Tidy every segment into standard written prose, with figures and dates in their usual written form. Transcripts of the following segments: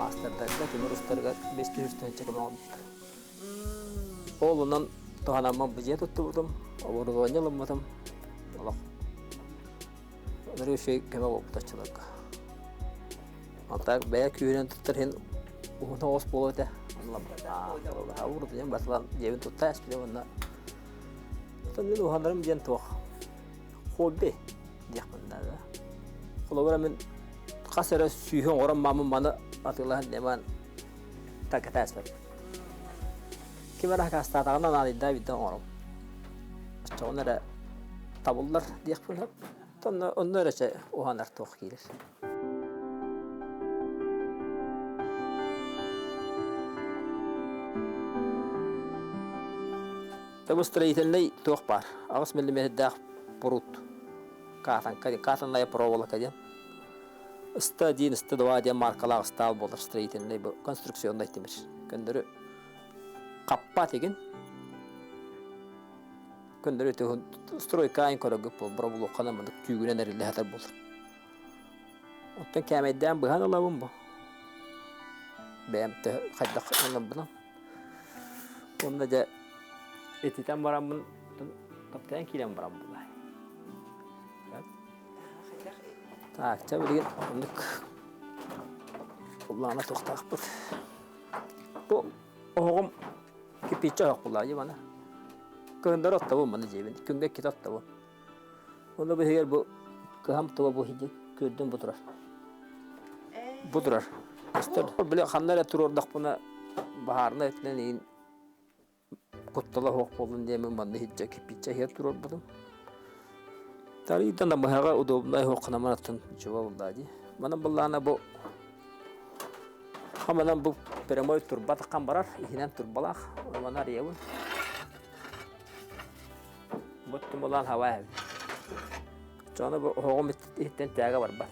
Маастардарга тимир устарыгар 5 тыһыынча көмө оҥорбуттар. Ол онон туһанаммын бу дьиэ туттубутум, оборудование ылыммытым. Олох үчүгэй көмө буолбут оччолорго. Антак бэйэ күүһүнэн туттар иһин уһун оҕус буолуо этэ. Оборудование батылан дьиэбин тутта эспитим уонна Оттон мин уһанарым диэн туох хобби диэхпин наада. Холобура мин хас эрэ сүүһү оҥорон маамым маны атыылаһан неман такатааспаппын. Ким эрэ хакаастаатаҕына наадыйдаа биирдэ оҥором. Оччоҕуна эрэ табыллар диэхпин сөп. Онно, онно эрэ чэ уһанар туох киирэр. Бу строительнай туох баар? 8 миллиметрдээх пруд. Катанка, катанная проволока диэн. Ста-1, ста-2 диэн маркалаах ыстаал буолар строительнай бу конструкционнай тимир. Көннөрү хаппат игин. Көннөрү туһун стройка айын көрөгүп бол, боробулуоххана мындык түүгүнэн эриллэ сатар буолар. Оттон кээмэйдээн быһан ылабын бу. Бэйэм хайдах ыларбынан. Уонна дьэ ититэн бараммын таптайан киирэн баран булай. Так, чэ билигин оннук улаана туохтаахпыт. Бу оһоҕум кирпииччэ оһох булаа дии маны. Кыһындары оттабын маны дьиэбин. Күҥҥэ иккитэ оттабын. Онно биһигэр бу кыһам тула бу күөрдүм бу турар. Бу турар. Көстөр. Били ханна эрэ туруордахпына баһаарынай өттүнэн иин куттала суох буоллун диэммин манна иһирдьэ кирпииччэ иһигэр туруорбутум. Тарыйдан намыһаҕа удобнай суоххунаман аттын чуба буллаа дии. Манан быллаана бу хаманан бу прямой турба таххан барар, иһинэн турбалаах. Маны арыйабын. Бу тумулаан хабаа эбит. Чону бу оһоҕум иһиттэн тээгэ барбат.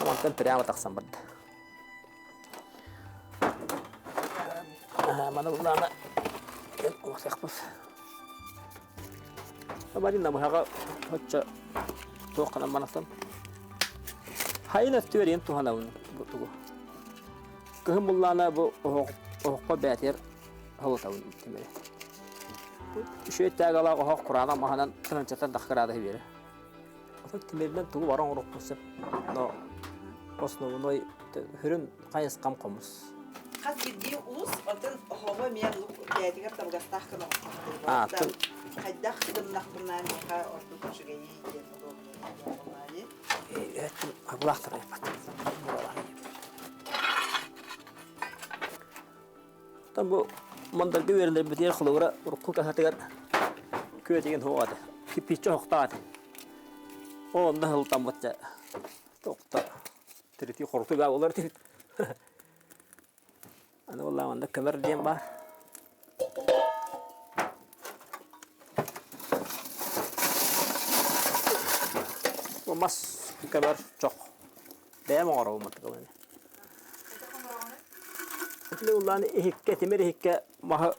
Мантан прямо тахсан барда. Маны буллаана уохсахпыт. Бari намыһаҕа оччо туох гынан манастан. Хайын өттүгэр иэн туһанабын бу тугу. Кыһын буллаана бу оһоххо бээтигэр Холотабын тимири. Үчүгэй таагалаах оһох кураанах маһынан тыһыынчаттан тахха градуһу биэрэр. Ото тимиринэн тугу бары оҥоруохпун сөп. Но основной сүрүн хайысхам хомус. Хас биирдии уус отун оһоҕу эмиэ оннук бэйэтигэр табыгастаах гына оҥостохтор. Хайдах гыннахпына миэхэ ордук үчүгэйий диэн удобнай Абылаахтар айбат. Оттон бу мандарга үөрэнэрбитигэр холобура урукку каһатыгар күөтигин суох этэ. Кирпииччэ оһохтоох этэ. Ол онно сылтаммыт дьэ тохто тиритии хорутуу баа буолар этибит. Аны буоллаҕа манна көмөр диэн баар. Бу мас көмөр чох. Бэйэм оҥоробун мантыкабын. Итини улаан иһиккэ, тимир иһиккэ маһы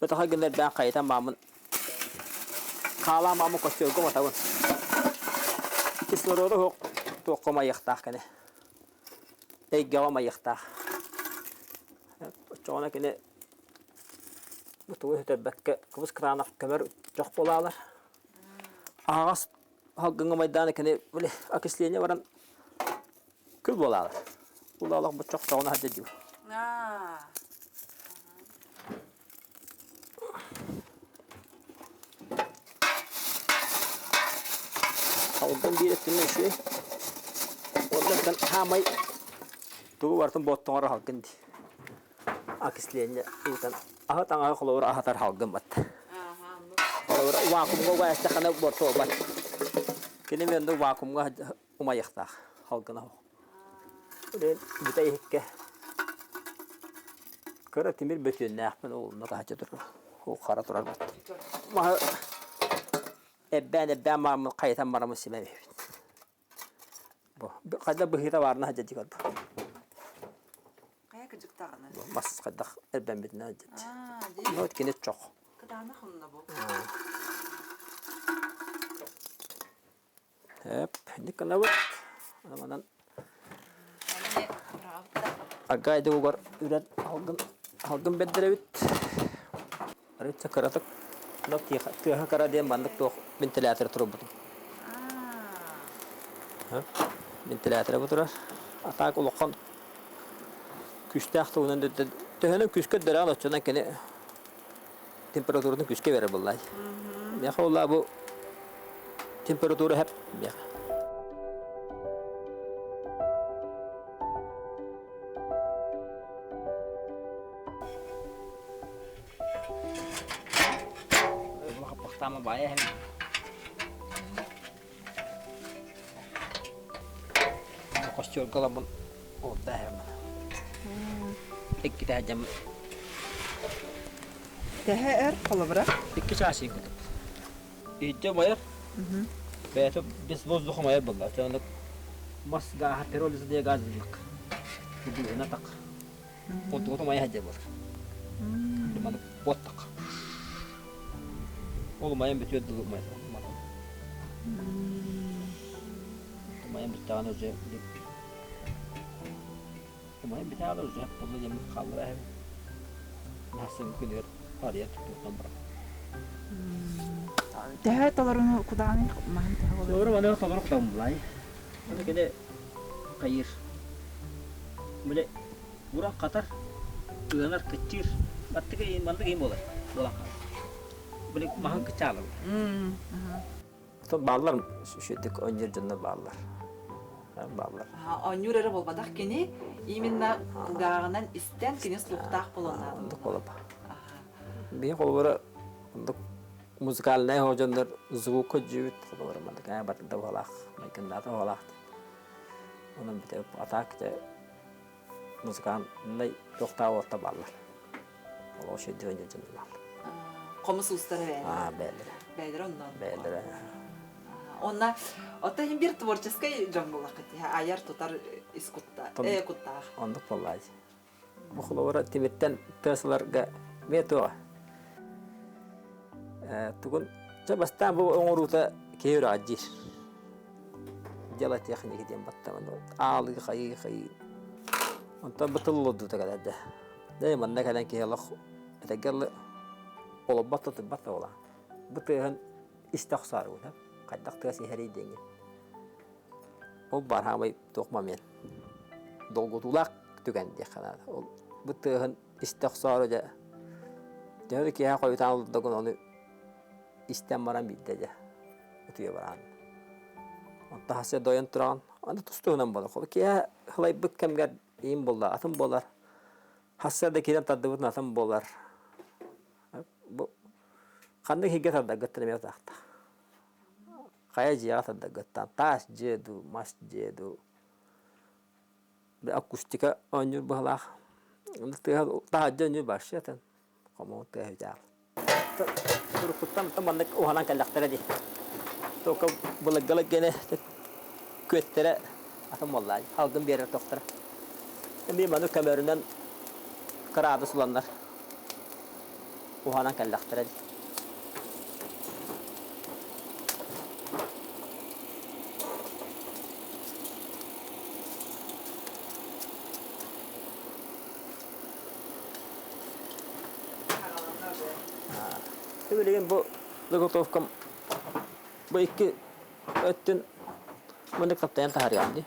бөтөхө гыннардаан хайытан маамын хаалаан маамын костюрга матабын. Кислороду суох туохха майыахтаах кини. Эйгэҕэ майыахтаах. Оччоҕуна кини бу тугу сүтэрбэккэ кыбыс кытаанах көмөр чох буолаалар. Аһаҕас Салгыҥҥа майдааны кини били окисление баран күл буолаалар. Буолаалах боччох тоҕуна сылдьар дии. Салгын биир өттүнэн үчүгэй. Оннуттан хаамай тугу барытын буоттоҥор салгын дии. Окисление ыытан. Аһы таҥаһы холобур аһатар халгын бат. Холобур вакуумҥа угаайастаххына буортуолбат. Кини мен вакуумҥа умайыахтаах халгына. Бүтэ иһиккэ кыра тимир бөтүөннээхпин ол онно таһыччы турар. Ол хара турар бат. Маһы эрбээн-эрбээн бараммын хайытан бараммын симэн иһэбин. Бу хайдах быһыыта баарына сылдьар көрбүт. Хайа кыдьыктаҕына? Мас хайдах эрбэммитинэн сылдьар. Ну, кини чох. Кытаанах онно бу. Эп, никанабыт. Манан Агай дугар үрэн алгын алгын бэрдэрэбит. Арыычча кыратык тыаһа кыра диэн маннык туох вентилятор турбутум. Вентилятора бу турар. А так улахан күүстээх тугунан төһөнөн күүскэ дөрөөн оччонон кини температуратын күүскэ берер буоллай. Миэхэ улаа бу температура хэп миэхэ. Хаппахтаама баайа эһэм. Костюрга ламмын уурда эһэм. Иккитэ дьам. Тэһэ эр холобура? Икки чаас иҥкутуп. Иһдьэ умайар. Бэйэтэ без воздуха умайар буолла. Оннук мас гааһа пиролиз диye газ буллак. Быһына так. Онтугутум айа сылдьар буолар. Маны уоттах. Ол умайан бүтүөр дылы умайан. Умайан бүттэҕинэ уже умайан бүтэҕинэ уже буолла диэн хааллара эһэбин. Наһаа күнүгэр арыйан туттуохтан баран. Төһө толоруну кудаҕаный маһын төһө болар? Толору маны толору кутам булай. Аны кини хайыр. Били уран хатар, ыанар, кыччыыр. Баттык иин, маннык иин буолар. Буолан хаалар. Били маһын кыччаалар. Бааллар үчүгдүк оонньуур дьоннор бааллар. Бааллар. Оонньуур эрэ буолбатах кини именно кулгааҕынан истэн кини слухтаах буолуон Оннук буолар. Биһи холобура оннук музыкальнай дьоннор звукка дьүүт холобура маннык аа барда уһалаах майгыннаата уһалаах Онон бүтэ атаак дьэ музыкальнай туохтаах уолта бааллар. Ол үчүгэй дьон дьон бааллар. Хомус уустара бэйэлэрэ. Аа бэйэлэрэ. Бэйэлэрэ онно. Бэйэлэрэ. Онна оттон иһин бир творческий дьон буоллаххыт айар тутар ис кутта э куттаах. Оннук буоллаа. Бу холобура тимиртэн тыасыларга эмиэ туоҕа. Тугун чэ бастаан бу оҥоруута киһи үрэҕэ диир. Дело техники диэн баттамын аалыы хайыы хайыы. Онтон бу тыллодуута кэлэрдэ. Дэ манна кэлэн киһи олох этэргэ олорбот да турбат да буолаа. Бу тыаһын истэ охсоору хайдах тыас иһэрий диэҥҥин. Ол баар хаамай туох момент. Долгутуулаах түгэн диэххэ наада. Ол бу тыаһын истэ охсоору дьэ төһө да киэһэ хойутаан олордогун ону истэн баран биирдэ дьэ утуйа бараҕын. Онтон хасыа дойон тураҕын аны тус-туһунан буолар. Холу киэһэ сылайбыт кэмгэр иин буолла атын буолар. Хасыа да киирэн тардыбытын атын буолар. Бу ханнык иһиргэ тардаргыттан эмиэ утаахтаах. Хайа дьиэҕэ тардаргыттан таас дьиэ дуу, мас дьиэ дуу акустика оонньуур быһалаах. Тыаһа таһырдьа оонньуур вообще атын хомуһун тыаһа үтээл. Уруккуттан маннык уһанан кэллэхтэрэ дии. Только былыргылык гене күөттэрэ атын буоллаа алгын биэрэр тохтара. Эмиэ маны көмөрүнэн кыраадыс уланнар уһанан кэллэхтэрэ дии. Билигин бу заготовкам бу икки өттүн маннык таптайан таһаарыам дии.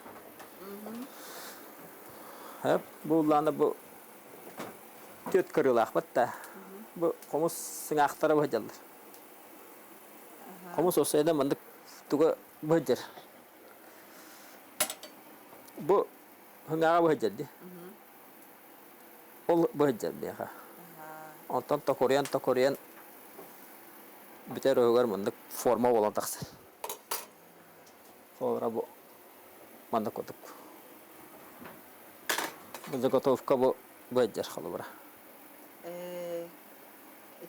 Бу улаана бу түөрт кырыылаахпыт да бу хомус сыҥаахтара быһдьаллар. Хомус осуйда маннык туга быһдьар. Бу хыҥааҕа быһдьар дии. Ол быһдьар биэхэ. Онтон токуруйан-токуруйан бүтэр уһугар маннык форма буолан тахсар. Холобура бу маннык курдук. Бу заготовка бу быадьар холобура.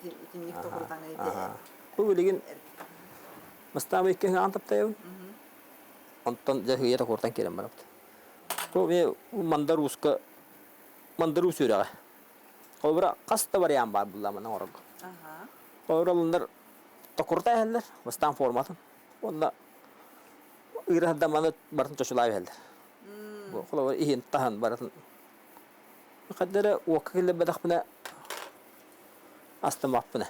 Итинник токурутан Бу билигин бастаан икки аан таптайабын. Онтон дьэ ыйа токурутан киирэн барабыт. Бу мандар ууска мандар уус үөрэҕэ. Холобура хас да вариант баар булла манан оҥорорго. Холобура ылыннар токурута иһэллэр, бастаан форматын. Уонна ыыраһарда маны барытын чочулаан иһэллэр. Бу холобура иһин таһын барытын Хайда эрэ уокка киллэрбэтэхпинэ астыммаппын ээ.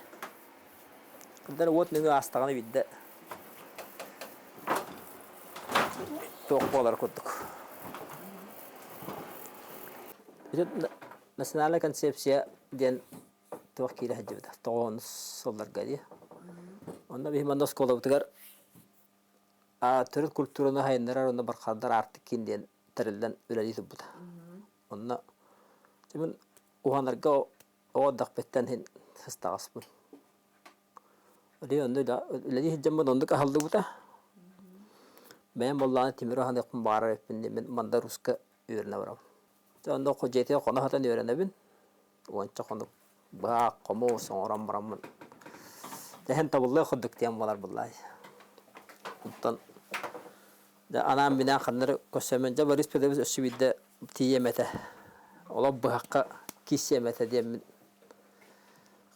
Хайда эрэ уот нөҥүө аастаҕына биирдэ туох буолар курдук. Ити национальная концепция диэн туох киирэ сылдьыбыта тоҕуон сылларга дии. Онно биһи манна оскуолабытыгар төрүт культураны сайыннарар уонна бархардар Аартык киин диэн тэриллэн үлэлии турбута. Онно мин уһанарга оҕо эрдэхпиттэн иһин сыстаҕаспын. Үлэлии онно үлэлии сылдьаммын оннук аһыллыбыта. Бэйэм буоллаҕына тимир уһаныахпын баҕарар эбиппин диэн мин мандар ууска үөрэнэ барабын. Дьэ онно дьиэтигэр хоно сытан үөрэнэбин. Уонча хонук быһах, хомус оҥорон бараммын тэһэн табыллыах курдук диэн буолар буоллаай. Онтон Дьэ анаан-минээн ханна эрэ көрсөммүн, дьэ Борис Петрович өссө биирдэ тиийиэм этэ, олох быһахха киирсиэм этэ диэммин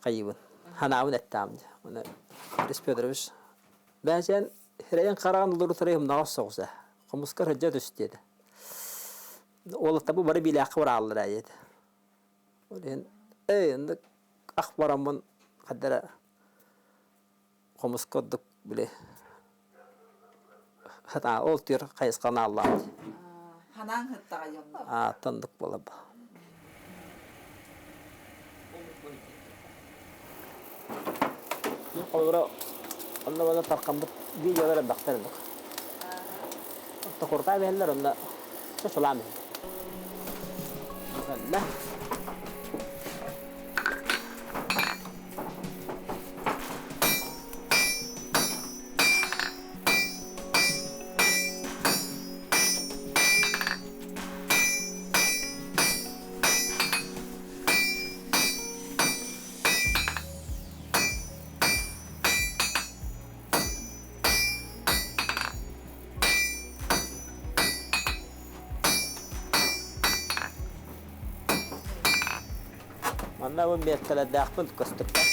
хайыыбын, санаабын эттэҕим дии. Ону Борис Петрович бээчээн сирэйин хараҕын уларытара ымнаҕас соҕус ээ, хомуска сылдьа түс диэтэ. Уолаттарбыт бары биилээххэ барааллар ээ диэтэ. Ол иһин эй оннук ах бараммын хайда эрэ хомуска ордук били хата ол түөр хайысханы ааллаабыт. Ханаан сыттаҕай онно? Аа, тоннук буолар. Холобура, онно манна тархаммыт видеолар элбэхтэр элбэх. Токурутаа биһэллэр онно чочулаан иһэллэр. Манна бу миэстэлэрдээхпин көстүппэт.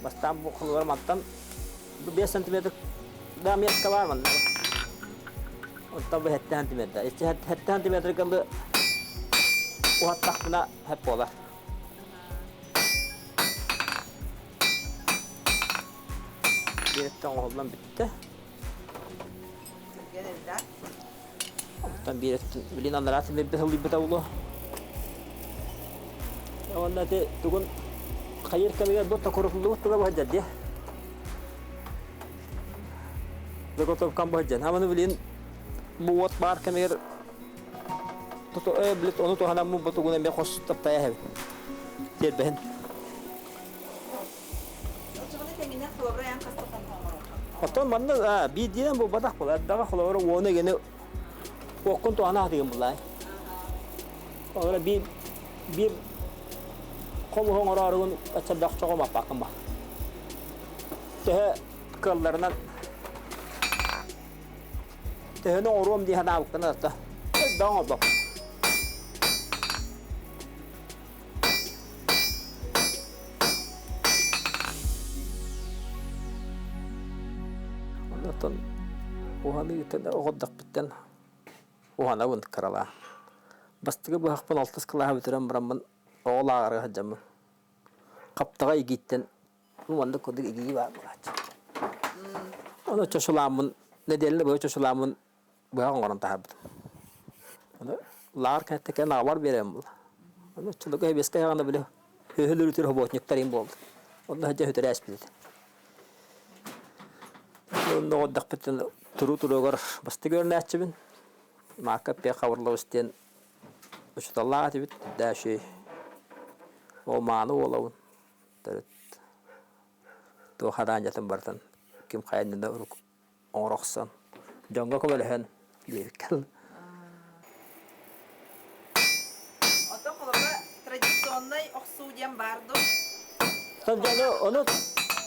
Бастаан бу холугар мантан бу 5 сантиметр да миэстэ баар манна. Онтон бу 7 сантиметр. Иччи 7 сантиметр кылы уһаттахпына хэп буолар. Биэттэн оҥоһуллан бүттэ. Түргэн элбэх. Оттон биир өттүн билин анараа тимирбит ылыйбыта буолуо. Уонна ити тугун хайыр кэмигэр бу токурутуллубут туга быһадьар дии. Заготовкам быһадьан. Аманы билин бу уот баар кэмигэр туту билит ону туһанаммын бу тугун эмиэ хос таптайа эһэбин. Тиэрбэһин. Оттон манна биирдиинэн буолбатах буолар. Элбэҕи холобура уону эгини уоккун туһана сатыгын буллаай. Холобура биир биир хомуһу оҥорооругун аччарбах чоҕу маппаккын ба. Төһө кыалларынан төһөнү оҥоруом дии санаабыккын ата. Элбэҕи оҥорбоппун. Онтон уһаныытын оҕордохпуттан уһанабын кыралаан. Бастакы быһахпын алтыс кылааһы бүтэрэн бараммын оҕо лааҕырга сылдьаммын хаптаҕай игииттэн маннык курдук игии баар буолааччы. Ону чочулааммын нэдиэлэ быһа чочулааммын быһах оҥорон таһаарбытым. Ону лааҕыр кэнниттэн кэлэн аҕабар биэрэн буолла. Ону оччолорго сэбиэскэй саҕана били үһүлүрүтүр работниктар им буолла. Онно сылдьан үтэрээспит этэ. Онно оҕордохпуттан туруу туругар бастакы үөрэнээччибин. Маакка Пех Хабырлович диэн учууталлаах этибит. Дэши. Ол мааны уолабын төрүт туох араанньатын барытын ким хайа иннинэ оҥоро охсон дьоҥҥо көмөлөһөн диэбиккин. Оттон холобура традиционнай охсуу диэн баар дуо? Дьону ону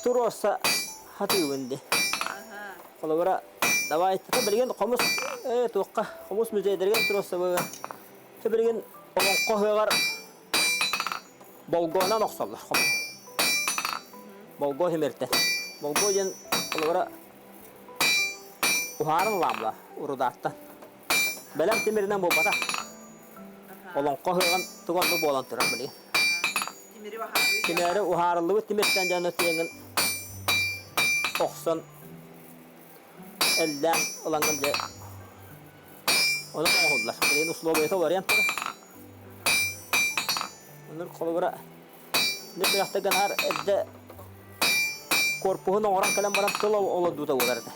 туруорса хатыыбын дии. Холобура, давай, билигин хомус туохха хомус музейдарыгар туруорсабын. Билигин олоҥхо ыһыаҕар болгуонан охсоллор хомуһу. Болгуо тимиртэн. Болгуо диэн холобура уһаарын ылаамла урудааттан. Бэлэм тимиринэн буолбатах. Олоҥхо ыһыаҕын тугу оннук буолан турар билигин. Тимири уһаарыы. Тимири уһаарыллыбыт тимиртэн дьону тиэҥин охсон эллээн ылаҥҥын дьэ Ону оҥоһуллар. Билигин условиета уларыйан турар. Оннук холобура не күрэхтэ гынаар эрдэ корпуһун оҥорон кэлэн баран тыл олордуута буолар этэ.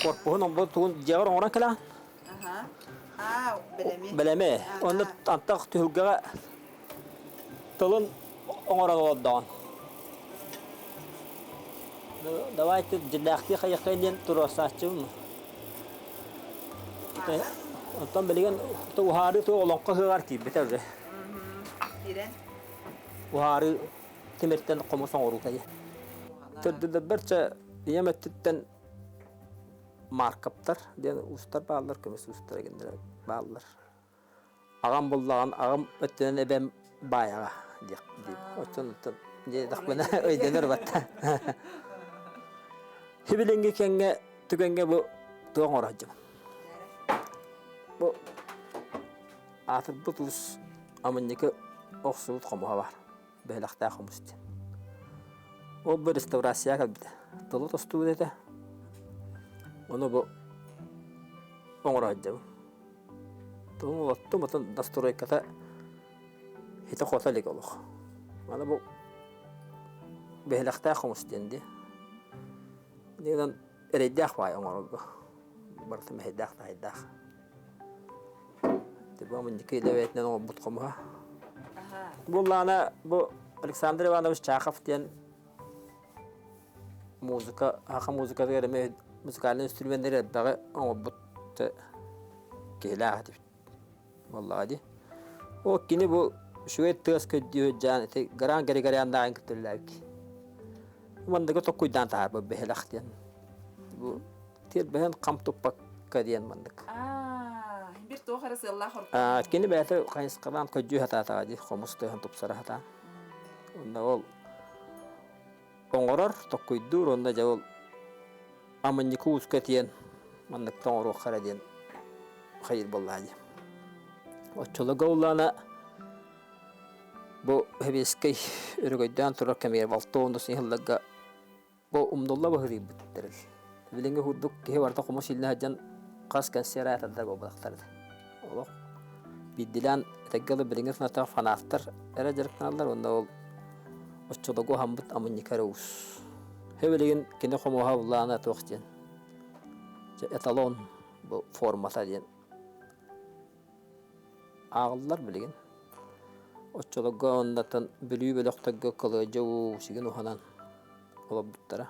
Корпуһун онбо тугун дьиэҕэр оҥорон кэлэҕин. Аха. Аа, бэлэми. Бэлэми. Онно антах түһүлгэҕэ тылын оҥорон олордоҕун. Давайте дьиҥнээхтии хайыаххайын диэн туруорсааччыбын. Оттон билигин уһаарыы туох олоҥхо ыһыаҕар киирбитэ уже. Киирэн? Уһаарыы тимиртэн хомус оҥоруута дии. Төрдүлэрбэр чэ ийэм өттүттэн Маркаптар диэн уустар бааллар, көмүс уустар гиннэр бааллар. Аҕам буллаҕын аҕам өттүнэн эбэм баайаҕа диэх диир. Оттон оттон диэтэхпинэ өйдөнөр батта. Хибилиҥҥи кэмҥэ түгэҥҥэ бу туох оҥоро сылдьабын. Бу аатырбыт уус амынньыкы охсубут хомуһа баар. Бэһилэхтээх хомус диэн. Ол бу реставрация кэлбитэ. Тылы тостубут этэ. Ону бу оҥоро сылдьабын. Тылын олоттум, отон настройката хите-хото илик олох. Аны бу бэһилэхтээх хомус диэн дии. Диэн эрэйдээх баай оҥорорго. Барыта мэһэйдээх-таһайдаах. Бу мындики илэ оҥорбут хомуһа. Буллаана бу Александр Иванович Чахов диэн музыка, саха музыкатыгар эмиэ музыкальнай инструменнары элбэҕи оҥорбут киһилээх этибит буоллаҕа дии. Ол кини бу үчүгэй тыас көрдүү сылдьан ити Гран Григоряннааҕын кытта үлэлээбит. Манныгы токкуйдаан таһаарбыт бэһилэх диэн. Бу тиэрбэһин хам туппакка диэн маннык. Аа, бир туох эрэ сыаллаах орто. Кини бэйэтэ хайысхалаан көрдүү сатаатаҕа дии, хомус тыаһын тупсара сатаан. Онно ол оҥорор, токкуйдуур уонна дьэ ол амынньыкы ууска тиийэн маннык оҥоруохха эрэ диэн хайыр буоллаҕа дии. Оччолорго улаана бу сэбиэскэй өрөгөйдөөн турар кэмигэр балтоонус иһиллэргэ бу умнулла быһыытыйбыт тэрил. Билиҥҥи курдук киһи барыта хомус илинэ сылдьан хас кэнсиэр аатырдар буолбатахтар этэ. Олох биирдилээн этэргэ дылы билиҥҥи санатар фанаттар эрэ дьарыктаналлар уонна ол оччолорго уһаммыт амынньыка эрэ уус. Билигин кини хомуһа былаана туох диэн эталон бу формата диэн ааҕыллар билигин. Оччолорго оннотон Бүлүү бөлөхтөргө кылыадьа уу сигин уһанан олорбуттара.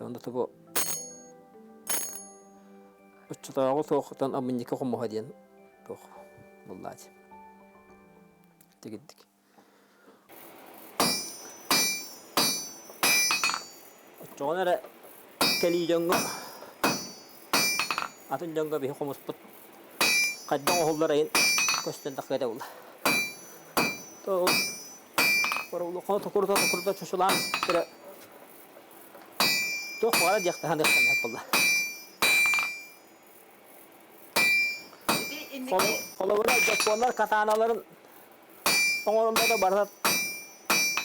Онно бу оччотооҕу туохтан амынньыка хомуһа диэн туох буллаачы. Тигирдик. Оччоҕуна эрэ кэлии дьоҥҥо атын дьоҥҥо биһи хомуспут хайдах оҥоһуллар айын көстөн тахсыа буолла. То Улахан токурута токурута чочулаан эрэ туох баҕара диэхтэһэн буолла. Ити инники Холобура, дьоппуоннар катаналарын оҥороллоро барыта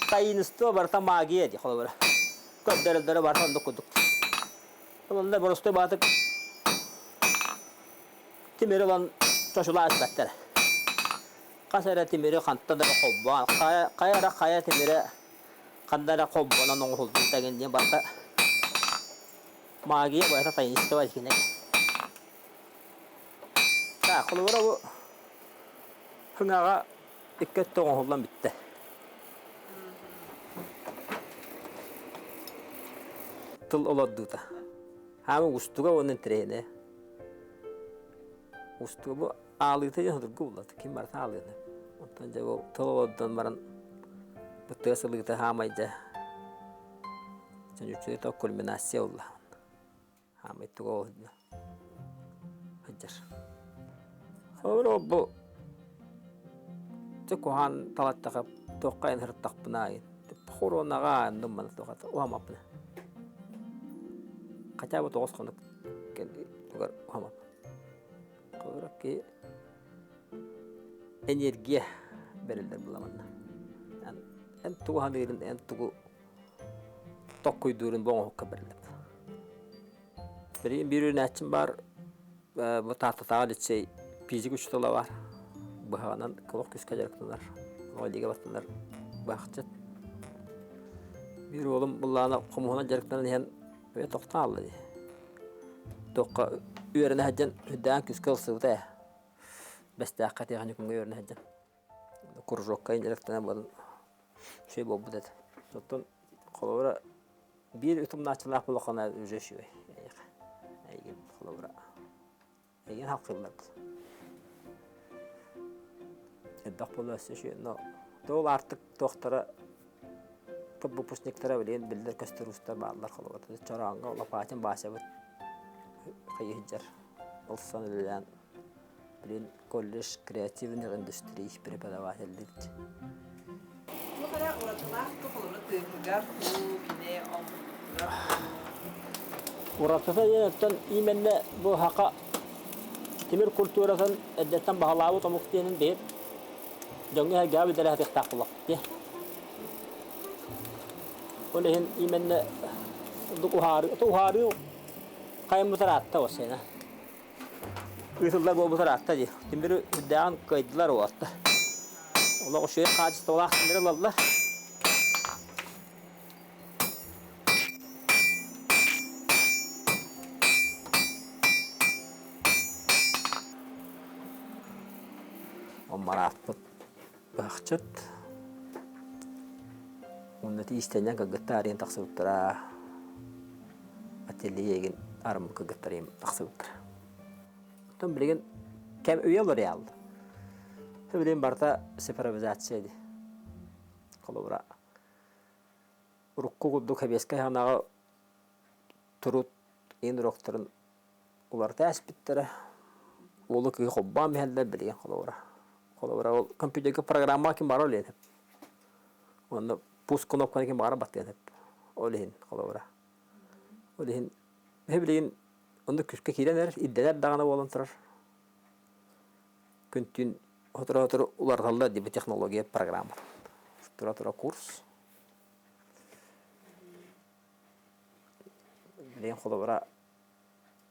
таинство, барыта магия дии холобура. Көрдөрөллөрө барыта оннук курдук. Онно боростуой баатык тимири ылан чочулаан испэттэр. Хас эрэ тимири хантан эрэ холбоон, хайа, хайа эрэ хайа тимирэ ханна эрэ холбонон оҥоһуллубут эҥин диэн барыта магия барыта таинство итинник. Так, холобура бу хыҥаҕа. Икки өттө оҥоһуллан бүттэ. Тыл олордуута. Хаама устуга уонна интэриэһинэ. Устуга бу аалыыта диэн судургу буллат. Ким барыта аалыыны. Онтон дьэ бу тыл олордон баран бу тыа сылыыта хаамай дьэ дьон үчүгэй кульминация болла. Хаамай туга ол сылдьар. Холобура бу куһаан талаттаха туохха ынырыттахпына хоруонаҕа оннун туохата уһамаппына. Хотя бы тоҕус хонук тугар уһамаппын. Холобура ки энергия бэриллэр буламанна. Эн тугу саныырын, эн тугу токкуйдуурун бу оҥоһукка бэриллэр. Билигин биир үүнээччим баар, бу Тааттатааҕы лицей физик учуутала баар. Быһаҕынан олох күүскэ дьарыктанар, оҕо баттанар быһахчыт. Биир уолум былаана хомуһунан дьарыктанан иһэн бэйэ тохтоон хаалла дии. Туохха үөрэнэ сылдьан үрдээн күүскэ ылсыбыта ээ. Бэстээххэ тиэхиньикумҥа үөрэнэ сылдьан. Кружокка дьарыктанан баран үчүгэй буолбут этэ. Оттон холобура биир утумнааччылаах буоллаххына уже үчүгэй эйиэхэ. Эйигин холобура эйигин халкыыллар элбэх буолуо өссө үчүгэй. Но ол аартык туохтара выпускниктара билигин биллэр көстөр уустар бааллар холобура Чорооҥҥо Лопатин Васябыт хайыһыдьар ылсан үлэлээн Блин, колледж креативных индустрий преподавателлибит. Туох эрэ уратылаах холобура тыаһыгар дуу, кини оҥоһугар дуу? Уратыта диэн оттон именно бу хака тимир культуратын эрдэттэн баһылаабыт омук диэнин биһип дьоҥҥо эһэргэҕэ билэрэ сатыахтаах буоллахпыт дии. Ол иһин именно уһаарыы, уһаарыы хайаммытар аатта осена. Ыытыллар буолбут ыраатта дии. Тимири үрдээҕин кыайдылар уолаттар. Олох үчүгэй хаачыстыбалаах тимири ылаллар. Оммарааппыт быһахчыт. Уонна иистэнньэҥ кыргыттар арыйан тахсыбыттара. Ателье арым кыргыттар тахсыбыттара. Оттон билигин кэм үйэ L'Oréal. Билигин барыта цифровизация дии. Холобура, урукку курдук сэбиэскэй ханаҕа турут иин уруоктарын уларыта ааспыттара. Уолу кыыһы холбоон биһэллэр билигин холобура. Холобура ол компьютерга программа ким баар ол иһин. Уонна пуск кнопканы ким баҕара баттыан сөп. Ол иһин холобура. Ол иһин билигин оннук күүскэ киирэн эрэр, ирдэнэр даҕаны буолан турар. Күн-түүн сотору-сотору уларыталлар дии бу технология программатын. Тура-тура курс. Билигин холобура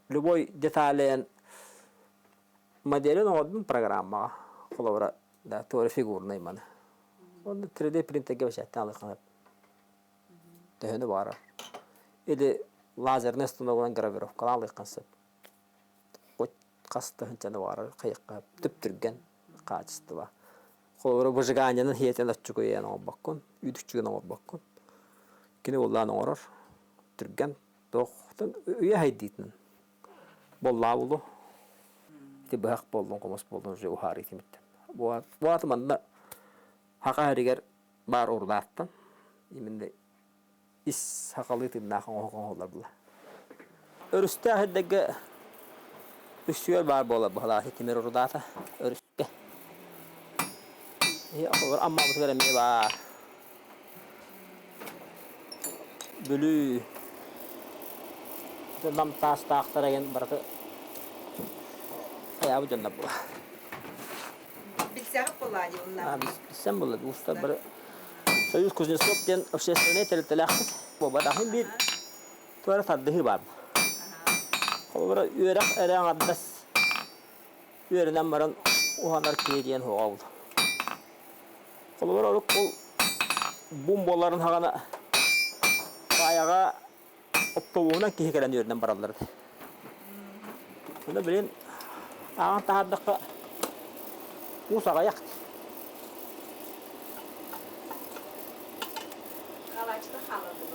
любой детален моделин оҥордум программаҕа. Холобура да туора фигурный маны. Онно 3D принтерге бэчээттээн алыахха сөп. Төһөнү баҕарар. Или лазернай станогунан гравировкалаан алыахха сөп. Хоть хас тыһыынчаны баҕарар хайыахха түп-түргэн хаачыстыба. Холобура выжиганиенан хиэтэн оччугуйан оҥорбоккун, үүт-үчүгэн оҥорбоккун. Кини уоллаан оҥорор. Түргэн туохтан үйэ хайдыытынан боллаабылу ити быһах буоллун, хомус буоллун уже уһаарыы тимиттэн. Бу ааты манна хаха иһигэр баар урдааттан именно ис сахалыы тыыннаах оҥоһук оҥоһуллар була. Өрүстээх ирдэргэ үксүгэр баар буолар быһалаах тимир урудаата өрүскэ. Аммабытыгар эмиэ баар. Бүлүү Нам таастаахтара ген барыта хайаабыт дьоннор була. Билсэҕит буоллаа дии уонна. Билсэн буолла уустар бары Союз Кузнецов диэн общественнай тэрилтэлээхпит. Буолбатахын биир туора тардыһыы баар. Холобура үөрэх эрэ аҥардас үөрэнэн баран уһанар киһи диэн суоҕа ол. Холобура урут ол бум буоларын хаҕана баайаҕа оптовуһунан киһи кэлэн үөрэнэн бараллар этэ. Онно билин ааҕан таһаардахха уус аҕыйах.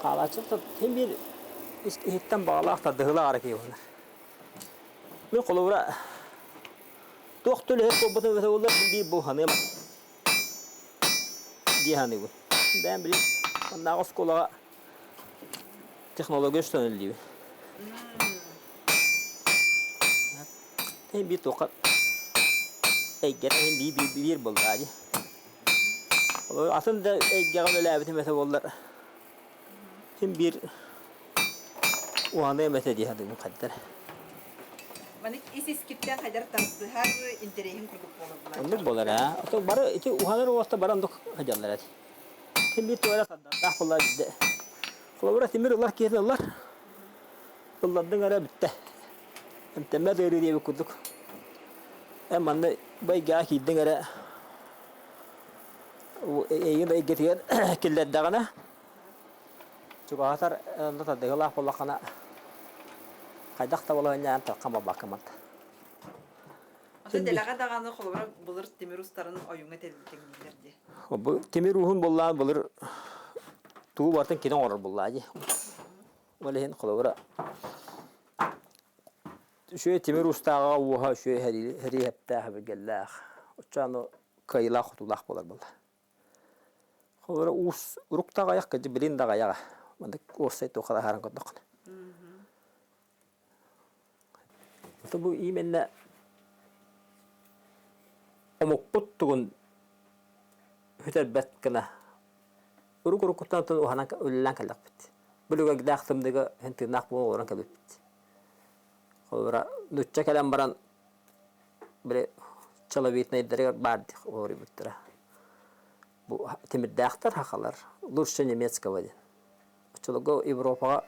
Хаалааччы син биир иһиттэн баҕалаах тардыһыылаах эрэ киһи буолар. Мин холобура туох да үлэһит буолбутум эбэтэ буоллар биир буолханыам дии саныыбын. Бэйэм билим маннааҕы оскуолаҕа технология устан үлэлиибин. Биир туохха эйгэр биир биир биир буоллаа дии. Атын да эйгэҕэ үлэлээбитим этэ буоллар син биир уһаныам этэ дии саныыбын хайдар. Маннык ис-искиттэн хайдар тардыһар интэриэһин курдук буолар булааччы. Оннук буолар ээ. Ото бары ити уһанар уоста бары оннук сылдьаллар эт. Син биир туора сардардаах буоллар биирдэ. Холобура тимир ылар киһи ылар. Ыллардыҥ эрэ бүттэ. Эмтэммэт ыарыы диэбит курдук. Эн манна байгаа киирдиҥ эрэ эйигин эйгэтигэр киллэрдэҕинэ чугаһатар онно тардыһыылаах буоллаххына хайдах да балаһыанньаан тархан барбакка манта. Ото дэлэҕэ даҕаны холобура былыр тимир устарын ойууҥа тэҥнииллэр дии. Бу тимир ууһун буоллаан былыр тугу барытын кини оҥорор буоллаа дии. Ол иһин холобура үчүгэй тимир уустааҕа уоһа үчүгэй эриэһэптээх эбиргэллээх оччону кыайыылаах-хотуулаах буолар буолла. Холобура уус урук да аҕыйах кырдьык билин да аҕыйаҕа маннык уопсай туохха да аһаран көрдөххүнэ. Ото бу именно омукпут тугун сүтэрбэт гына урук-уруккуттан уһанан үлэлээн кэллэхпит. Бүлүгэрдээх тымныыга иһин тыыннаах буола олорон кэлбиппит. Холобура, нуучча кэлэн баран били человечнайдарыгар баар олоруйбуттара. Бу тимирдээхтэр хахалар лучше немецкого диэн. Оччолорго Европаҕа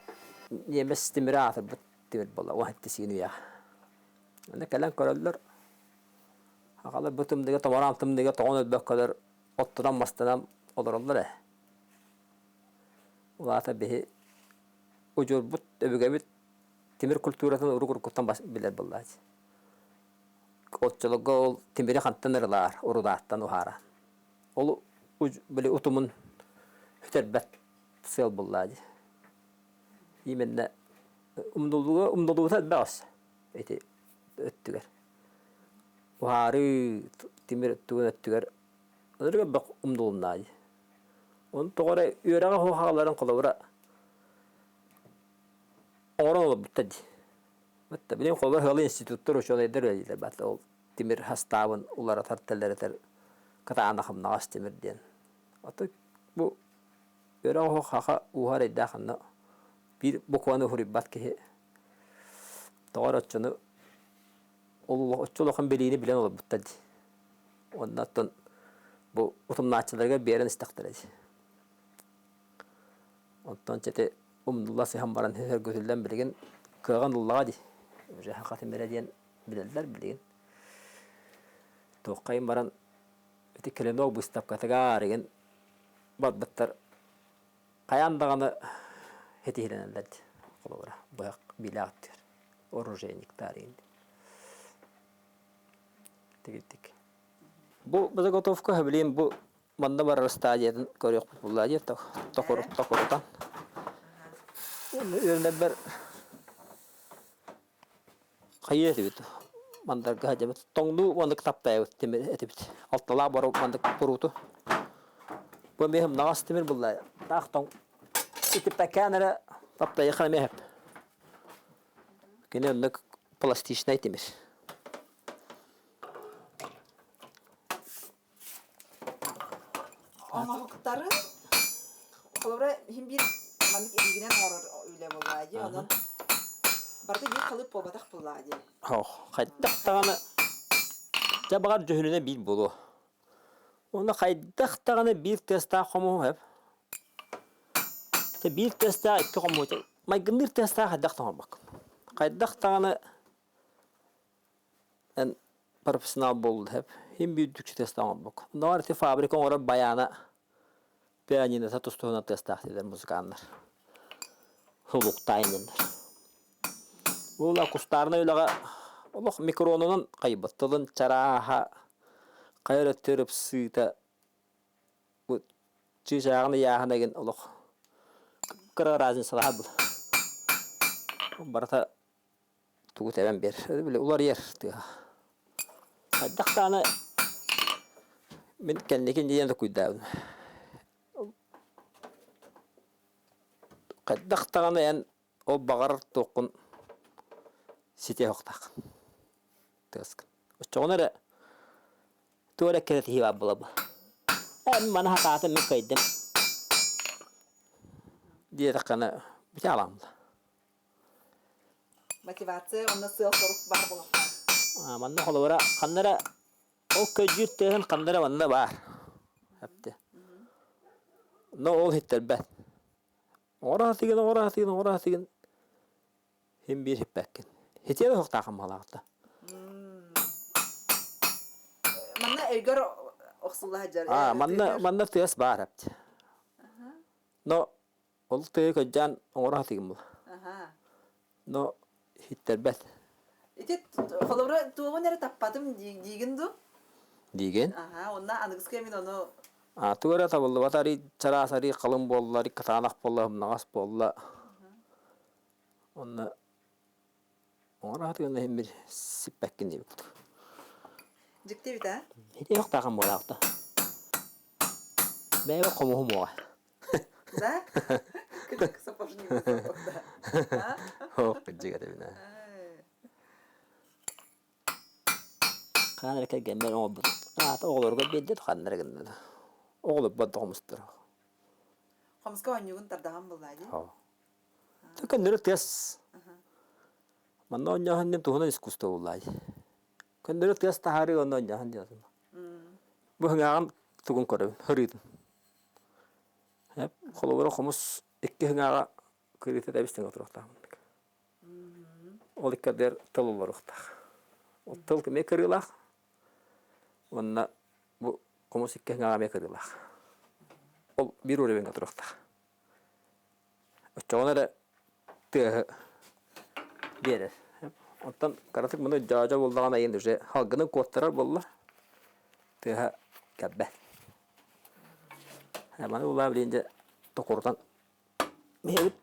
немец тимирэ аатырбыт тимир буолла уон сэттис үйэҕэ. Аны кэлэн көрөллөр, хахалар бу тымныыга томороон тымныыга тоҥон өлбөккөлөр оттунан-мастанан олороллор ээ. Ол аата биһи удьуорбут, өбүгэбит тимир культуратын урук-уруккуттан билэр буоллааччы. Оччолорго ол тимири хантан ырылаар, урудааттан уһаара. Ол били утумун сүтэрбэт сыал буллаа дии. Именно умнуллуга умнуллубута элбэх өссө ити өттүгэр. Уһаарыы тимир өттүгүн өттүгэр ынырык элбэх умнулуннаа дии. Оны тоҕо эрэ үөрэҕэ суох аҕаларын холобура оҥорон олорбуттар дии. Батта билигин холобура ыалы институттар учуонайдар үлэлииллэр батта ол тимир хастаабын уларытар тэлэритэр кытаанах хамнаҕас тимир диэн. Ото бу үөрэх оһох хаха ууһа эрэйдээх анна биир букваны уһуруйбат киһи тоҕо эрэ оччону ол оччо улахан билиини билэн олорбуттар дии. Уонна оттон бу утумнааччыларыгар биэрэн истэхтэрэ дии. Онтон чэти умнулла сыһан баран өргүтүллэн билигин кыаҕын ыллаҕа дии. Уже саха тимирэ диэн билэллэр билигин. Туоххайын баран ити клинок быыстапкатыгар игин барбыттар хайаан даҕаны ситиһилэнэллэр дии. Холобура, быһах биилээх өттүгэр оружейниктар игин. Тигирдик. Бу заготовка билигин бу манна барар стадиятын көрүөхпүт булла диye токурутан. Үөрэнэрбэр хайыы этибит мандарга сылдьабыт. Тоҥнуу маннык таптайабыт тимир этибит. Алталаах бару маннык курууту. Бу эмиэ һымнаҕас тимир булла. Таах тоҥ итиппэккээн эрэ таптайыахха эмиэ сөп. Кини оннук пластичнай тимир. Оҥоһуктарын холобура иһин биир маннык илиигинэн оҥорор үлэ буоллаа дии онон барыта биир халыып буолбатах буоллаа дии. Ох, хайдах даҕаны дьэ баҕар дьүһүнүнэн биир буолуо. Уонна хайдах даҕаны биир тыастаах хомуһу сөп. Дьэ биир тыастаах икки хомуһу майгынныыр тыастаах хайдах да оҥорбоккун. Хайдах даҕаны эн профессионал буолла сөп. Иһин биир үрдүк тыастаах оҥорбоккун. Оннооҕор ити фабрика оҥорор байаана пианинота тус-туһунан тыастаах дииллэр музыканнар. Сулуктаай диэннэр. Уола кустаарынай үлэҕэ олох микронунан хайбыт тылын чарааһа хайа эрэ тырыпсыыта бу чыычааҕын ыйааһына игин олох. Кып-кыра разницалаһар был. Барыта тугу тэбэн биэр. Били уларыйар тыаһа. Хайдах даҕаны мин кэнникин диэн токуйдаабын. Хайдах даҕаны эн ол баҕарар туоххун ситиэ суохтааххын. Тыаскын. Оччоҕуна эрэ туох эрэ кэрэтиһии баар буолар. Эн маны хатаатым мин кыайдым диэтэххинэ бүтэ аламмыта. Мотивация уонна сыал-сорук баар буолуохтаах. Манна холобура ханна эрэ ол көдьүүр тыаһын ханна эрэ манна баар. Эпти. Но ол иһиттэрбэт. Оҥоро сатыгын, оҥоро сатыгын, оҥоро сатыгын Син биир сиппэккин. Ситиэ да суохтааххын баҕалаахта. Манна өйгөр охсулла сылдьар. Аа, манна манна тыас баар эбит. Но ол тыаһы көрдөөн оҥоро сатыгын була. Но ситтэрбэт. Ити холобура туоҕун эрэ таппатым диигин дуу? Диигин. Аха, онно аныгыскы мин ону А тугу эрэ табыллыбат арый чараас арый халыҥ буолла, арый кытаанах буолла, ымнаҕас буолла. Онно оҥоро сатыырын иһин бир сиппэккин диэбит. Дьикти эбит аа? Ити охтаахан буолаахта. Бэйэбэ хомуһум уоҕа. Да? Как сапожник да? Ох, кырдьык этэбин Хаан эрэ кэргэммэр оҥорбут. Аата оҕолоругар биэрдэ ханна эрэ гынна. Оҕолорбор да хомустар. Хомуска оонньуугун тардаҕан буоллаа дии? Көннөрү тыас. Манна оонньооһун диэн туһунан искусство буоллаай. Көннөрү тыас таһаарыы онно оонньооһун диэн. Бу хыҥааҕын тугун көрөбүн, хырыытын. Холобура хомус икки хыҥааҕа кырыыта тэбис тэҥэ отуруохтаах. Ол иккэрдигэр тыл олоруохтаах. Ол тыл эмиэ кырыылаах. Уонна бу хомус икки хыҥааҕа эмиэ кырыылаах. Ол биир уровеньга туруохтаах. Оччоҕуна эрэ тыаһы биэрэр. Оттон кыратык муну дьоодьо буоллаҕына айын уже халгынын куоттарар буолла, тыаһа кэлбэт. Маны булаа билигин дьэ токурутан иһэбит.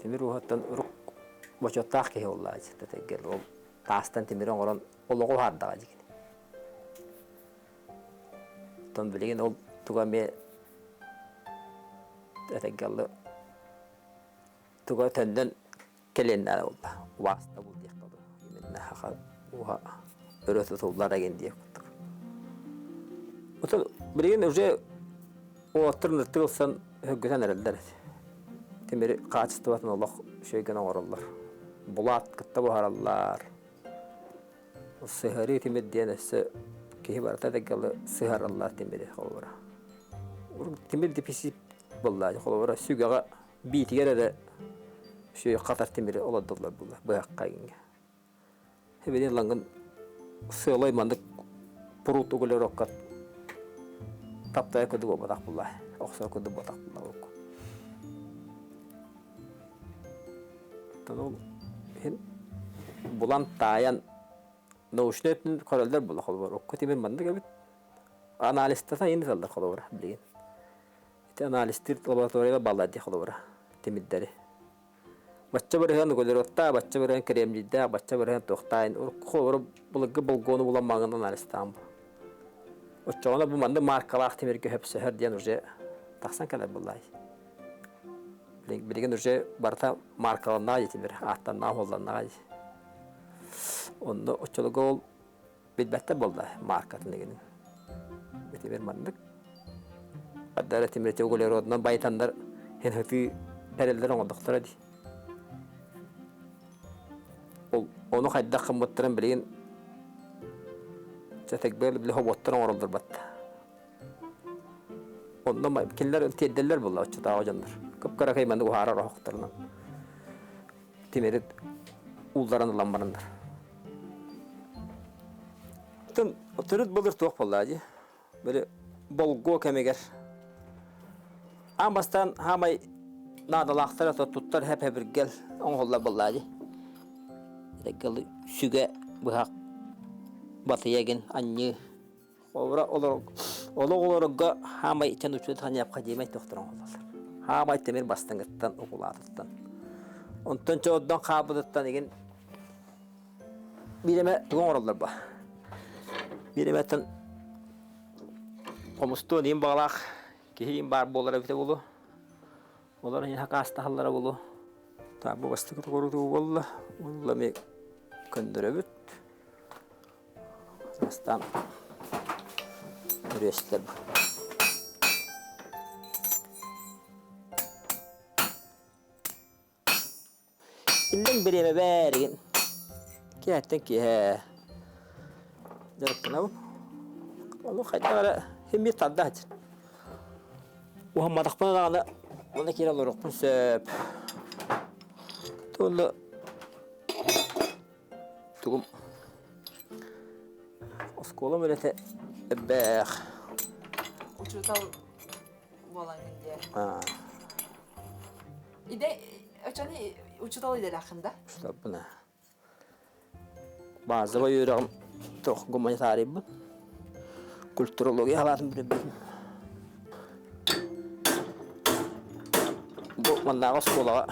Тимир ууһуттан урук бочуоттаах киһи буоллаҕа дии ол таастан тимири оҥорон олоҕу уһаардаҕа дии Оттон билигин ол туга эмиэ этэҥҥэ туга төннөн кэлиэн наада буолла. Убаастабыл диэххэ дуу. Именно саха ууһа өрө тутуллар эҥин диэх курдук. Отон билигин уже уолаттар ыныртык ылсан өһүргэтэн эрэллэр эти. Тимири хаачыстыбатын олох үчүгэйгин оҥороллор. Булаат кытта буһараллар. Сыһарыы тимир диэн өссө киһи барыта дэгалы сыһараллар тимири холобура. Тимир дефицит буолла холобура сүгэҕэ биитигэр эрэ сүөй хатар тимири олордоллор буолла быһахха иҥҥэ. Эбини лаҥын сыалай маннык пурут углерокка таптайа курдук буолбатах буолла охсор курдук буолбатах буолла урукку. Оттон ол иһин булан таайан научнай өттүн көрөллөр буолла холобур окко тимир маннык эбит анализтата иһин ыталлар холобура билигин. Ити анализтыыр лабораторияда бааллар дии холобура тимирдэри. Бачча бырыһыан углеродтаах, бачча бырыһыан кремнийдээх, бачча бырыһыан туохтаах холобура былыргы болгуону булан маҥан анализтаан бу. Оччоҕуна бу маннык маркалаах тимиргэ сөпсөһөр диэн уже тахсан кэлэр буоллаай. Билигин уже барыта маркаланнаҕа дии тимир, ааттаннаҕа, уолланнаҕа дии. Онно оччолорго ол билбэттэр буолла маркатын игинин. Тимир маннык. Ардара тимир углеродунан байытаннар хин хытыы тэриллэр оҥордохторо дии. Ол ону хайдах гыммыттарын билигин чэтэгбэл били хобуоттар оҥороллор батта. Онно кинилэр тиэрдэллэр буолла оччотооҕу дьоннор. Кып-кыракый маннык уһаарар оһохторунан тимири уулларан ылан бараннар. Төрүт былыр туох буоллаа дии. Били болгуо кэмигэр аан бастаан хаамай наадалаахтара туттар хэп-хэбиргэл оҥоһуллар буоллаа дии. Эргэл сүгэ быһах батыйа гин анньыы Олора олорог олох олорорго хаамай ичэн учуут необходимай тохтор оҥоһуллар. Хаамай тимир бастыҥыттан укулаатыттан. Онтон чооддон хаабытыттан игин биир эмэ тугу оҥороллор ба? Биир эмэттэн хомустуон иин баҕалаах киһи иин баар буолара эбитэ буолуо. Олор иһин хакаастаһаллара буолуо. Та бу бастакы тугурутуу буолла. Уолла эмиэ көннөрөбүт. Бастаан өрүөстэр Иллэҥ бириэмэ бээригин киэһэттэн киэһэ дьарыктанабын. Ону хайдах эрэ син биир тарда сылдьар. Уһамматахпына даҕаны уонна киирэ олоруохпун сөп. Уонна Тугум оскуолам үлэтэ элбэх. Учуутал буолаҥҥын диэ. Идэ очону учуутал идэлээххин да? Учууталбын аа. Базовай үөрэҕим туох гуманитарийбын. Культурология салаатын бүтэрбитим. Бу маннааҕы оскуолаҕа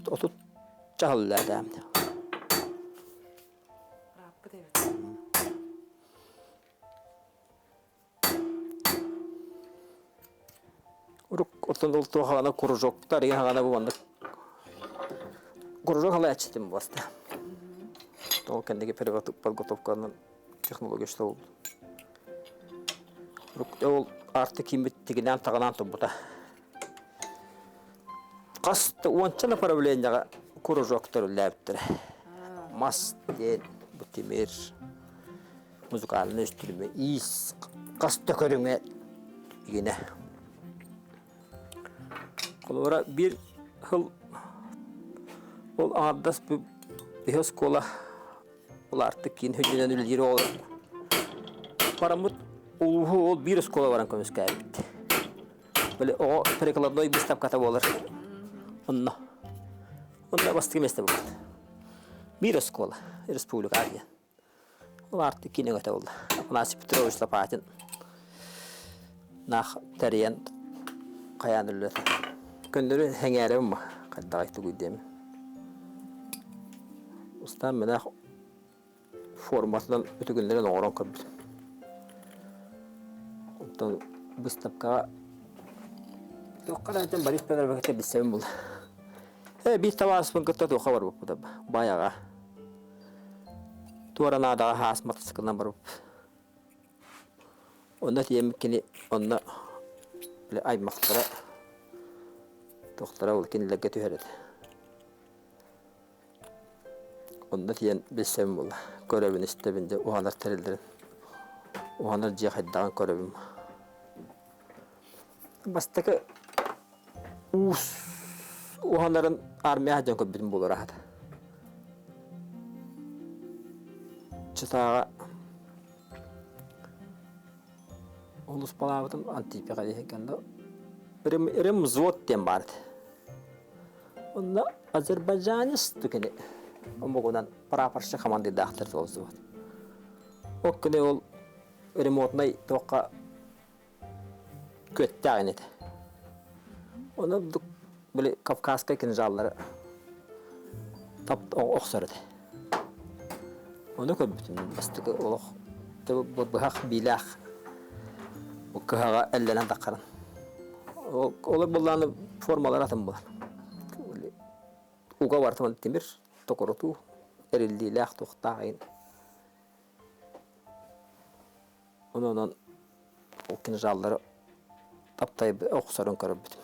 30 чаһыллаатаам. Ырааппыт эбит. Урук оттон ол туохаҕана кружоктар ийэ хаҕана бу маннык кружок халааччытым буоста. Ол кэнниги подготовканан технология что Ол арты кииммит тигинээн таҕынаан турбута. Хас да уонча направлениеҕа кружоктар үлэлээбиттэрэ. Мас диэн, бу тимир, музыкальнай үстүрүмэ, иис хас да көрүҥэ игинэ. Холобура, биир сыл ол аҥардас биһи оскуола улаартык киин үрдүнэн үлэлиир оҕолор бараммыт улууһу ол биир оскуола баран көмүскээбит. Били оҕо прикладной выставката буолар. Онно. Онно бастакы миэстэ буолбут. Биир оскуола, республика диэн. Ол Арктик киинэ өтө буолла. Афанасий Петрович Лопатин наах тэрийэн хайаан үллэр. Көннөрү сэҥээрэбин ма хайдаҕай тугуй диэмин. Устаан мэнээх форматынан үтүгүннэрэн оҥорон көрбүтүм. Онтон быыстапкаҕа туохха да этэн Борис Федоровичка билсэбин буолла. Э, биир табаарыспын кытта туохха барбыппыт Байаҕа. Туора наадаҕа хаас матасыкылынан барбыппыт. Онно тиийэммит кини онно били аймахтара туохтара ол кинилэргэ түһэр этэ. Онно тиийэн билсэбин буолла. Көрөбүн, истэбин дьэ уһанар тэриллэрин, уһанар дьиэ хайдаҕын көрөбүн. Бастакы уус уһанарын армия дьон көрбүтүм буолар аһата. Чытааҕа олус балаабытым Антипиха диэн Ремвзвод диэн баар этэ. Онно азербайджанец түгэни омугунан прапорщик хамандыырдаахтар туолсубут. Ол күнү ол ремонтнай туохха күөттээх ини этэ. Ону били Кавказскай кинжаллары тап охсор этэ. Ону көрбүтүм бастакы олох быһах биилээх кыһаҕа эллэнэн таххарын. Олор буоллааны формалара атын буолар. Уга барытын тимир, токурутуу, эриллиилээх туохтаах иһин. Онон ол кинжаллары таптай охсорун көрбүтүм.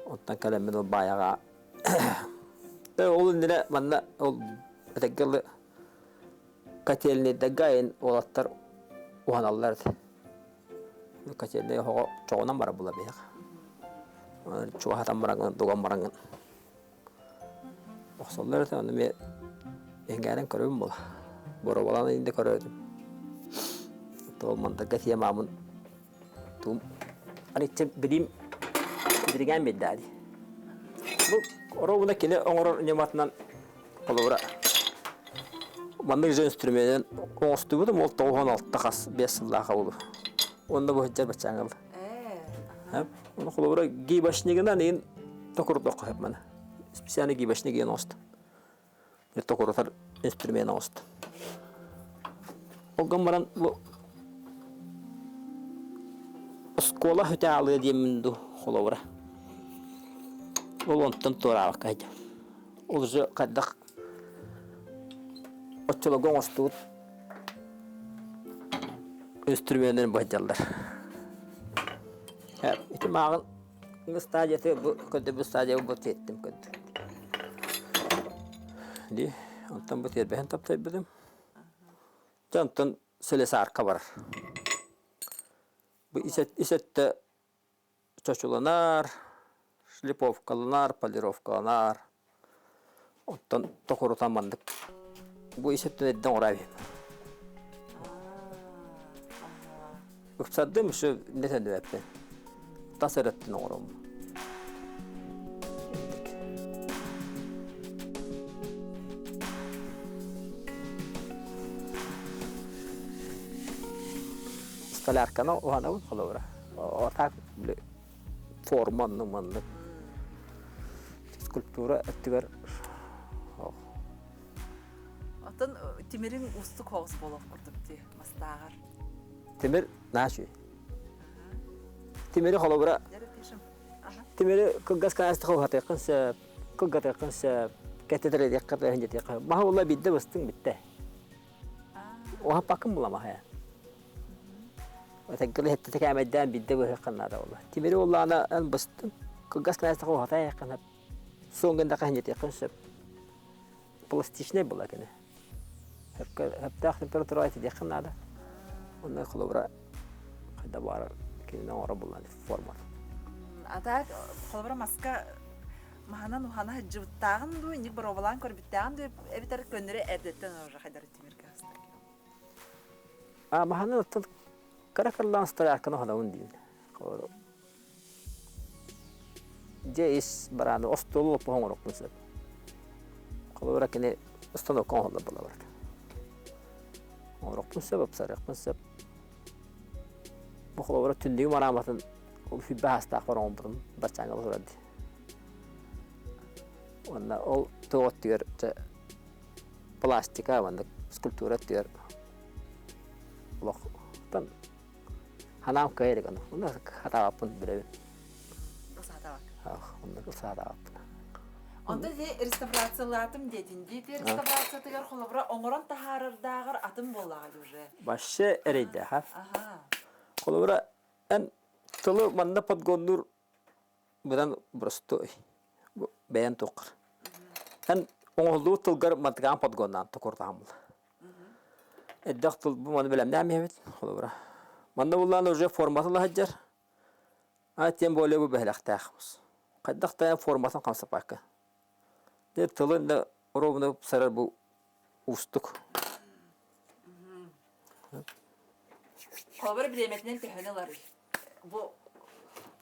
Оттон кэлэммин ол баайаҕа ол иннинэ манна ол этэргэ дылы котельнайдарга айан уолаттар уһаналлар этэ. Котельнай оһоҕо чоҕунан барар буолар биһиэхэ. Чугаһатан бараҥҥын, дуган бараҥҥын охсоллор этэ. Ону эмиэ Эҥээрэн көрөбүн буола. Боруобалаан инде көрөөтүм. Ол мантарга тиэмаамын туум арычча билим диригээн биэрдээди. Бу оруобуна кини оҥорор ньыматынан холобура маннык же инструменын оҥостубутум ол 96 хас 5 сыллааха буолу. Онно бу сылдьар баччааҥыл. Оны холобура гибашнигынан иин токурдоххо сөп маны. Специально гибашник иин оҥостум. Токурутар инструмент оҥостум. Ол гынан баран бу оскуола бүтэ аалыа диэммин дуу холобура. Ол онтон туораабакка сылдьабын. Ол уже хайдах оччолорго оҥостубут инструменнэрин быһдьаллар. Ити мааҕын стадията бу көрдөрбүт стадия бу тиэттим көрдүм. Ди онтон бу тиэрбэһин таптайбытым. Дьэ онтон слесарка барар. Бу ис өттө чочуланар, шлифовкаланар, полировкаланар. Оттон токурутан маннык бу ис өттүн эрдэ оҥороо эбит. Ыпсардым еще не төннүбэппин. Тас өрөттүн оҥороммун. Столярканы уһанабын холобура. А так форма оннук маннык. Скульптура өттүгэр Оттон тимириҥ уустук соҕус буолуох курдук дии мастааҕар. Тимир наачуй. Тимири холобура тимири кылгас каастыха уһатыаххын сөп, кылгатыаххын сөп, кэтэтэр диэххэ диэххэ. Маһы ула биирдэ быстыҥ бүттэ. Уһаппаккын була маһы. Этэггэл иһиттэ кээмэйдээн биирдэ быһыаххын наада буолла. Тимири уллаана эн быстыҥ, кылгас каастыха уһатайаххын сөп. Суон гыннахха иһиттиэххин сөп. Пластичнай була кини. Сөптөөх температураҕа ититиэххин наада. Онно холобура хайда баар кинини оҥоро буллан формат. А так холобура маска маһынан ухана сылдьыбыттааҕын дуу, инник боруобалаан көрбүттээҕин дуу эбэтэр көннөрү эрдэттэн уже хайдары тимиргэ астар. А маһынан оттон кыра кырлаан столярканы уханабын диин. Холобура Дьиэ ис барааны остуолу лоппуһа оҥоруохпун сөп. Холобура кини установка оҥоһуллар буола барар. Оҥоруохпун сөп, ыпсарыахпын сөп. Бу холобура түннүгүм арааматын ол сүүрбэ саастаахпар оҥорбутум баччааҥҥа турар дии. Уонна ол туох өттүгэр дьэ пластика маннык скульптура өттүгэр олох Ханаам кыайа илик ону. Онно хатаабаппын билэбин. Саатаабакка. Онно саатаабаппын. Онто дьэ реставрациялаатым диэтин дии. Реставрациятыгар холобура оҥорон таһаарардааҕар атын буоллаҕа дии уже. Вообще эрэйдээх. Холобура эн тылы манна подгоннуур быдан простой. Бэйэн туоххар. Эн оҥоһуллубут тылгар мантыгаан подгоннаан токурдаан була. Элбэх тыл бу маны бэлэмнээн иһэбит холобура. Манна буллаан уже форматын лаһадьар. А тем более бу бэһэлэхтээх. Хайдах да форматын хамсаппакка. Де тылын да ровно сарар бу уустук. Холобура бириэмэтинэн төһөнү ыларый? Бу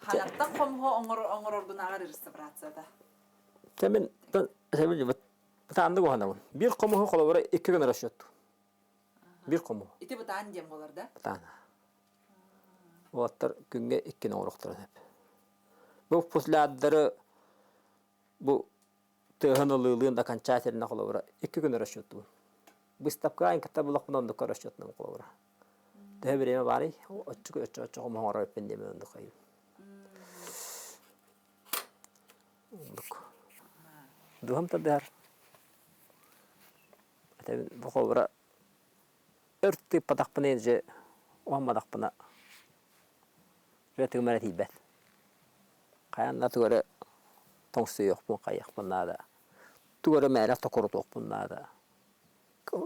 ханаттан хомуһу оҥороргунааҕар реставрацията. Тэмин бытааннык уһанабын. Биир хомуһу холобура икки гына расчетту. Биир хомуһу. Ити бытаан диэн буолар да? Бытаан. Уолаттар күҥҥэ иккини оҥоруохтарын сөп. Бу футлярдары бу тыаһын ылыылыын окончательно холобура икки күн расчеттубун. Быыстапкаҕа кытта булахпын оннукка расчетнам холобура. Төһө бириэмэ баарый? Оччо оччо оччо хомоһоҥоро эппин диэмин оннук айым. Оннук. Дууһам тардыһар. Этэбин бу холобура өр тыыппатахпына же уһамматахпына тыгым эрэ тиийбэт. Хайаан да тугу эрэ тоҥсуйуохпун, хайыахпын наада. Тугу эрэ мээнэ токурутуохпун наада.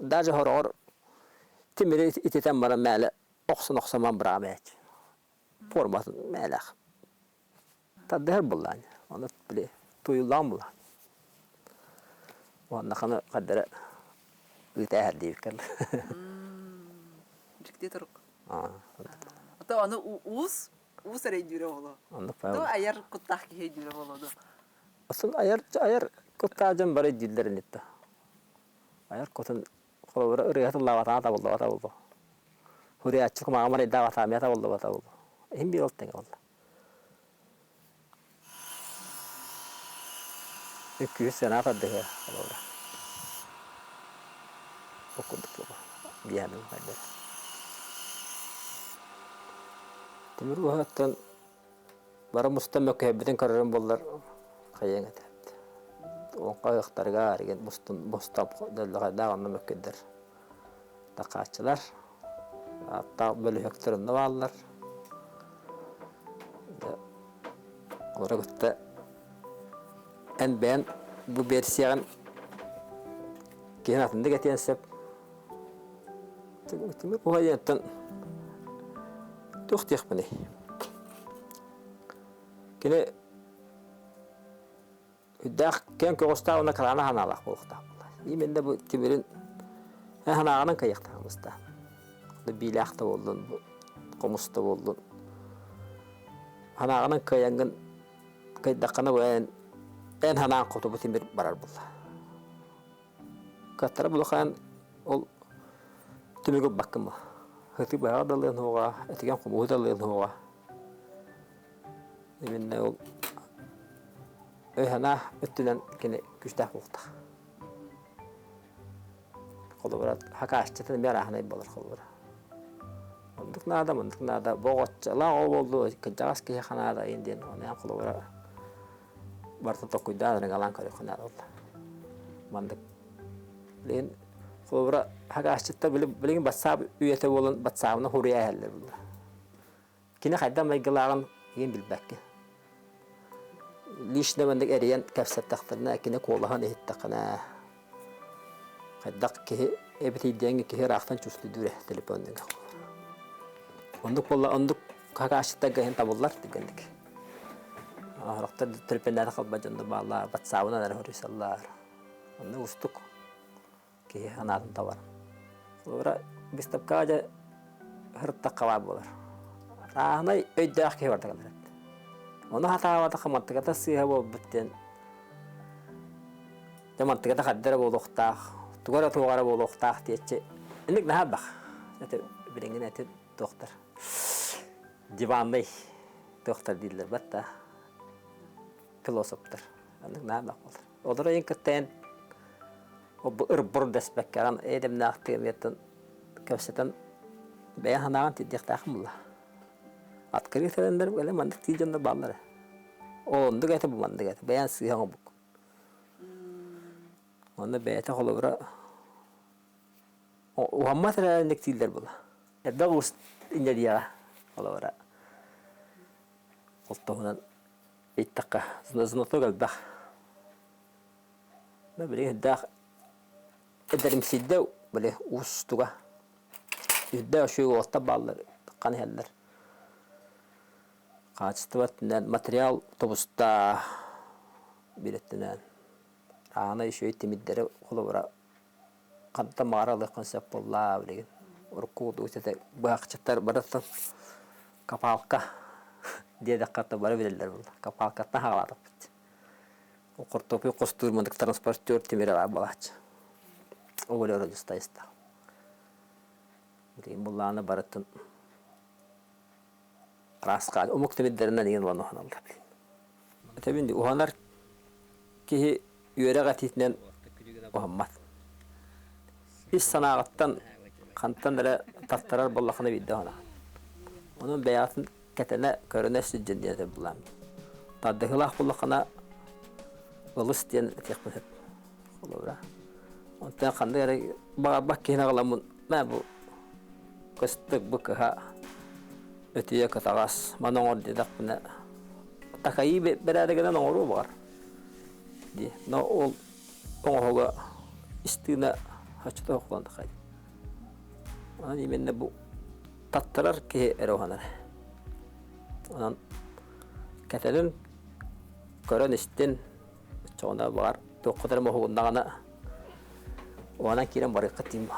Даже хороҕор тимири ититэн баран мээлэ охсон-охсомон быраҕам ээч. Форматын мээлээх. Тардыһар буллаан. Ону били туйуллаан буллаан. Уонна ханы хардара. Ыытааһар диэбиккэр. Дьикти турук. Ото ону уус уус эрэйдүүрэ буолуо. Оннук Ту айар куттаах киһи өйдүүрэ буолуо дуо? Атын айар айар куттаах дьон бары өйдүүллэр инитта. Айар кутун холобура ырыа тыллаабатаҕа табыллыбата буолуо. Хуруйааччы кумааҕы марайдаабатаҕа эмиэ табыллыбата буолуо. Иһин биир ол тэҥэ буолла. Үккүүс сыана тардыһыа холобура. Ол курдук буолуо. Биһиэнин хайдах. Тимир уһаттан бары мустан мөккүһэрбитин көрөрүм буоллар хайыаҥ этэ. Оҥхой ыһыахтарыгар игин мустун мустап дэллэҕэйдээх онно мөккүрдэр такааччылар ааттаах бөлүһүөктэр онно бааллар. Олору кытта эн бэйэн бу версияҕын киһи атыннык этиэн сөп. Тимир уһайыттан туох диэхпиний? Кини үрдээх киэҥ көҕүстээх уонна кыраана санаалаах буолуохтаах буолла. Именно бу тимирин санааҕынан кыайыахтаах мыстаах. Биилээх да буоллун, хомус да буоллун. Санааҕынан кыайаҥҥын кыайдаххына бу эн эн санааҥ хоту бу тимир барар буолла. Кыаттара булахаан ол түмүгү ылбаккын бу. Һыты быһаҕа да ылыан суоҕа, этигэн хомуһу да ылыан суоҕа. Именно ол өй-санаа өттүнэн кини күүстээх буолуохтаах. Холобура, хакаасчытын эмиэ арааһынай буолар холобура. Оннук наада, мындык наада, боҕоччалаах ол буоллу, кырдьаҕас киһиэхэ наада иин диэн онон холобура барытын толкуйдаан ырыҥалаан көрүөххэ наада буолла. Маннык билигин холобура хакаасчыттар билигин батсаап үйэтэ буолан батсаабына хуруйа иһэллэр буолла. Кини хайдах майгылааҕын игин билбэккин. Лично маннык эрийэн кэпсэттэхтэринэ, кини куолаһын иһиттэххинэ, хайдах киһи эбитий диэҥҥэ киһи ыраахтан чувствуйдуур ээ телефонныга. Оннук буолла, оннук хакаасчыттарга иһин табыллар түргэнник. Сорохтор төлөпүөннээх халба дьонно бааллар, батсаабынан эрэ хоруйсаллар. Онно уустук. Киһи санаатын табар. Холобура, быыстапкаҕа дьэ сырыттахха баар буолар. Ааһынай өйдөөх киһи барда кэлэр. Ону хатаабатахха мантыката сыыһа буолбут диэн дьэ мантыката хардара буолуохтаах, туга эрэ туоҕа эрэ буолуохтаах диэччи инник наһаа элбэх. Это билиҥҥин эти туохтар диванный туохтар дииллэр батта философтар. Оннук наһаа элбэх буолар. Олор ыйын кытта эн ыр-бур дэспэккэ аҕан эйэ-дэмнээх тыамыйаттан кэпсэтэн бэйэ санааҕын тиэрдиэхтээххин буолла. Открыт эрэннэр эле маннык тиий дьоннор бааллар ээ. Ол оннук этэ бу маннык этэ. Бэйэҥ сыыһа оҥорбуккун. Онно бэйэтэ холобура уһаммат эрэ инник тииллэр буолла. Элбэх уус инньэ диэҕэ холобура. Ол туһунан ыйыттахха знаток элбэх. Билигин үрдээх эдэримсийдэ били уустуга. Үрдээх үчүгэй уолаттар бааллар ханан иһэллэр. Хаачыстыба өттүнэн материал тобуста биир өттүнэн аана үчүгэй тимирдэри холобура хантан баҕарар ылыаххын сөп буолла билигин. Урукку курдук итэ быһахчыттар барыттан копалка диэтэххэ бары билэллэр буолла. Копалкаттан хаалаатахпыт. Хортуоппуй хостуур мындык транспортер тимирэ баар буолааччы. Ол эрэ дьустайыста. Билигин буллаҕына барытын араас омук тимирдэринэн игин ылан уһаналлар. Этэбин уһанар киһи үөрэх этиитинэн уһаммат. Ис санааҕыттан хантан эрэ тартарар буоллаххына биирдэ уһанаҕын. Онон бэйэҕитин кэтэнэ, көрүнэ сылдьын диэн этэр буолаам. Тардыһыылаах буоллаххына ылыс диэн этиэхпин сөп. Холобура. Онтон ханнык эрэ баҕарбат киһини аҕаламмын, мэ бу кыстык бу кыһа өтүйэ кытаҕас маны оҥор диэтэхпинэ такайыы бэрээдэгинэн оҥоруо баҕар дии. Но ол оҥоһуга истиинэ хаччыта охлон такай. Онон именно бу таттарар киһи эрэ уһанар. Онон кэтэнин көрөн истин, оччоҕуна баҕар туохха эрэ моһугуннаҕына. Уонан киирэн барыахха тиим.